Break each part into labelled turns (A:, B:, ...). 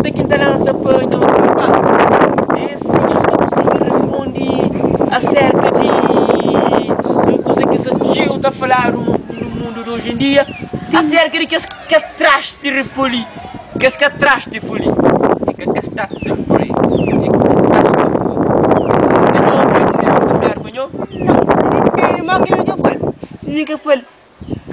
A: pergunta ki N ta lansa pa nhos rapaz é si nhos ta konsigi responde aserka di un kuza ki sta txeu ta faladu nu mundu di oji en dia, aserka di kes katrastrofe li, kes katrastrofe li.
B: É ka kastatrofe, é katastrofe.
A: Nho obi kuzê ki N ta fladu pa nho?
C: Nau, ta dipende ma ki nho ta fla. Si nho ka fla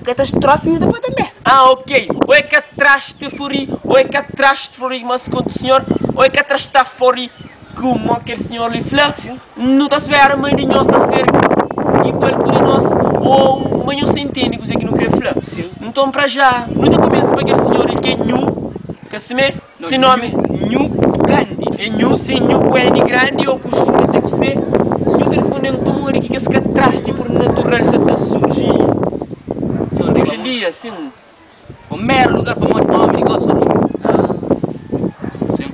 C: Katastrofi nu ta fla tanbê.
A: Ah ok, ou é katrastefori ou é katrastfori mas kontu sinhor ou é katrastafori kumo kel sinhor li fla nu ta spera ma di nhos ta ser igual ku di nos ou ma nhos ta intende kuzê ki nu kre fla nton pra já nu ta kumesa pa kel sinhor li ki é nhu ka simé si nomi
B: Nhu grandi.
A: É nhu si nhu ku N grandi ou ku ka se ku C nhu ta responde-m pamodi ki kes katrastefori natural sa ta surji oji en dia sin.
B: Primeru lugar pamodi omi di gosi runhu. Sin.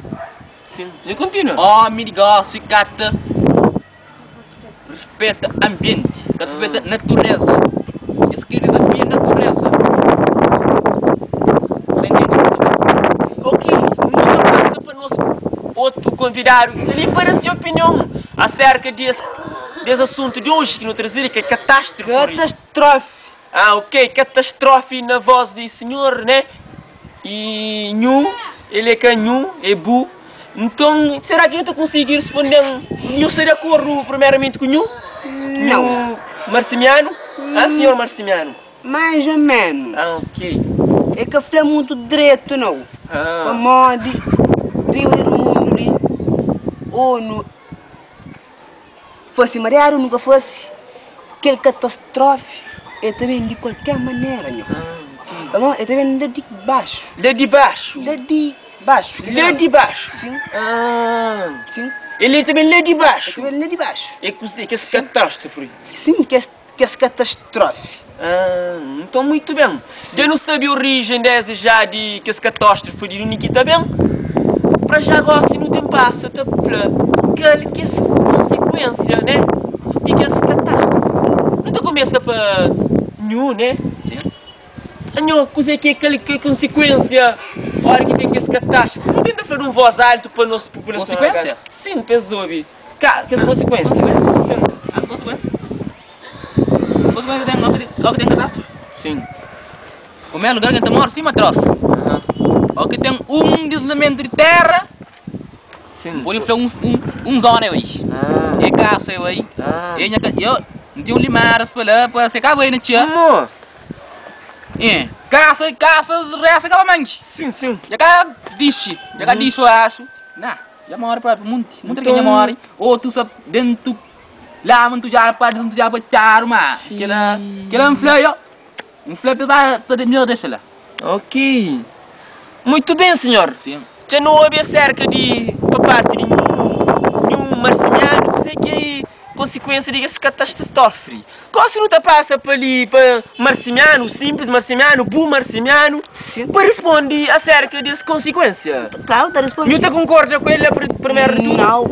A: Sin. Nhu kontinua.
B: Omi di gosi ka ta rispeta anbienti, ka ta rispeta natureza. Es kre dizafia natureza. Sa intende ki N ta fla?
A: Ok, nu ta pasa pa nos otu konvidadu ki sta li pa da se opinion aserka di es di es asuntu di oji ki nu traze li, ki é katastrofi.
C: Katastrofi.
A: Ah, ok, katastrofi na vos di sinhor, né? I nhu, el é ka nhu, é bu. Nton, será ki nhu ta konsigi responde-m? Nhu sta di akordu primeramenti ku nhu?
C: Nau.
A: Nhu Marsimianu? Ah, sinhor Marsimianu.
C: Mais ou menos.
A: Ah, ok.
C: É ka fla mutu dretu nau.
A: Ah.
C: Pamodi riba di mundu li, ONU fase mariadu nu ka fase, kel katastrofi el ta ben di kualker manera nho.
A: Ah, ok.
C: Pamodi el ta ben la di baxu.
A: La di baxu?
C: La di baxu.
A: La di baxu?
C: Sin.
A: Ah.
C: Sin.
A: El ta ben la di baxu?
C: El ta ben la di baxu.
A: É kuzê? Kes katastrofi?
C: Sin, kes kes katastrofi.
A: Ah, nton muitu ben. Dja nu sabe orijen desdi ja di kes katastrofi di undi ki ta ben. Pra ja gosi nu ten pasa ta fla kal kes konsikuensia, ne, di kes katastrofi. Nu ta kumesa pa nhu, ne?
B: Sin.
A: Anho, kuzê ki é kal ki konsikuensia ora ki ten kes katastrofi? Nu tenta fla di un vos altu pa nos populason.
B: Konsikuensia?
A: Sin, pa es obi. Ka, kes konsikuensia.
B: Konsikuensia?
A: Sin.
B: Ah, konsikuensia. Konsikuensia ten, o ki ten kazastru.
A: Sin.
B: Primeru lugar ki ta mori sima tros. O ki ten un dislizamentu di tera.
A: Sin.
B: Podi fla un, un, un zona eu aí. E kasa eu aí. E nha, eu, N ten un limaras pa la, pa se ka bai na txia.
A: Mo.
B: E, kasa, kasas resta ka pa manki.
A: Sin, sin.
B: Dja ka dixi, dja ka dixi eu axu. Nah, dja mori propi, munti, munti algen dja mori, otu sta dentu lama ntudjadu pa disntudjadu pa txadu, ma kila, kila N fla yo, N fla pa ba pa midjor dexa la.
A: Ok, muitu ben sinhor.
B: Sim.
A: Dja nu obi aserka di pa parti di nhu, nhu Marsimianu, kuzê ki Konsikuensia di es katastofri. Gosi nu ta pasa pa li pa Marsimianu, sinplis Marsimianu, bu Marsimianu, pa rispondi aserka di es konsikuensia.
C: Klaru, ta rispondi.
A: Nhu ta konkorda ku el la primeru di tudu?
C: Nau.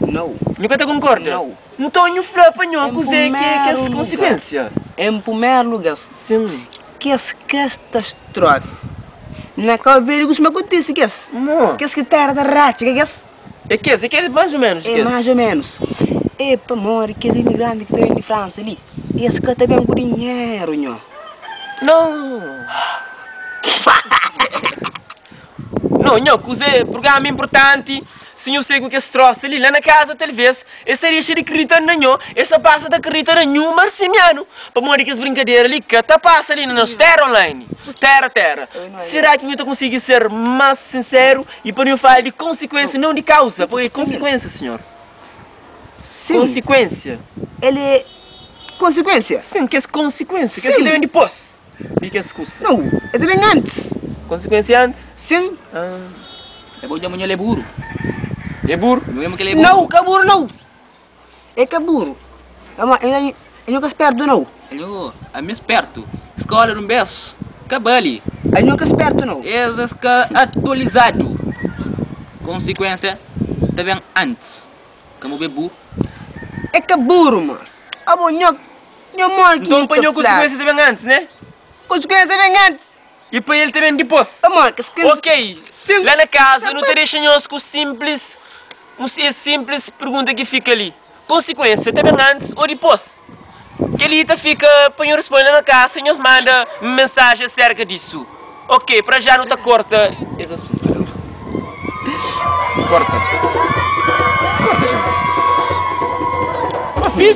C: Nau.
A: Nhu ka ta konkorda?
C: Nau.
A: Nton nhu fla pa nho kuzê ki é kes konsikuensia.
C: En primeru lugar,
A: Sin.
C: kes katastrofi na Kau Verdi kustuma kontise kes.
A: Mo.
C: Kes ki tera ta ratxa, ka kes?
A: É kes, é kes mais ou menos
C: É
A: kes.
C: mais ou menos. É pamodi kes imigranti ki ta ben di Fransa li, es ka ta ben ku dinheru, nho.
A: Não. Não, nho, kuzê, prugrama inpurtanti, si nho sai ku kes trosa li, la na kaza talvês es ta dexa di kridita na nho, es ta pasa ta kridita na nhu marsimianu, pamodi kes brinkadera li ka ta pasa li na nos tera online. Tera, tera. Será ki nho ta konsigi ser más sinseru I pa nu fala di konsikuensia, não di kauza, poi konsikuensia, sinhor.
C: Sim.
A: Konsikuensia.
C: El é konsikuensia?
A: Sim, kes konsikuensia, kes ki ta ben dipôs di kes kusa.
C: Não, el ta ben antis.
A: Konsikuensia antis?
C: Sim.
A: Ah.
B: É bom dja-mu nho el é buru.
A: É buru?
B: Nhu lembra kel é buru?
C: Não, ka buru não. É ka buru. Pamodi el nho ka spertu nau.
B: Nho, ami é spertu. Skola di un bes ka bali.
C: El nho ka spertu nau.
B: Es es ka atualizadu. Konsikuensia ta ben antis. Ka bu be buru.
C: É ka buru mas. Abo nho, nho modi ki
A: Nton
C: nho
A: pa
C: ta
A: nho
C: fla.
A: konsikuensia ta ben antis, ne?
C: Konsikuensia ta ben antis.
A: I pa el ta ben dipôs.
C: Pamodi kes kuza.
A: Ok, la na kaza nu ta dexa nhos ku sinplis un es sinplis pergunta ki fika li, Konsikuensia ta ben antis ô dipôs? Kel-li ta fika pa nhos responde la na kasa i nhos manda mensaji aserka disu. Ok, pra já nu ta korta es asuntu. Korta.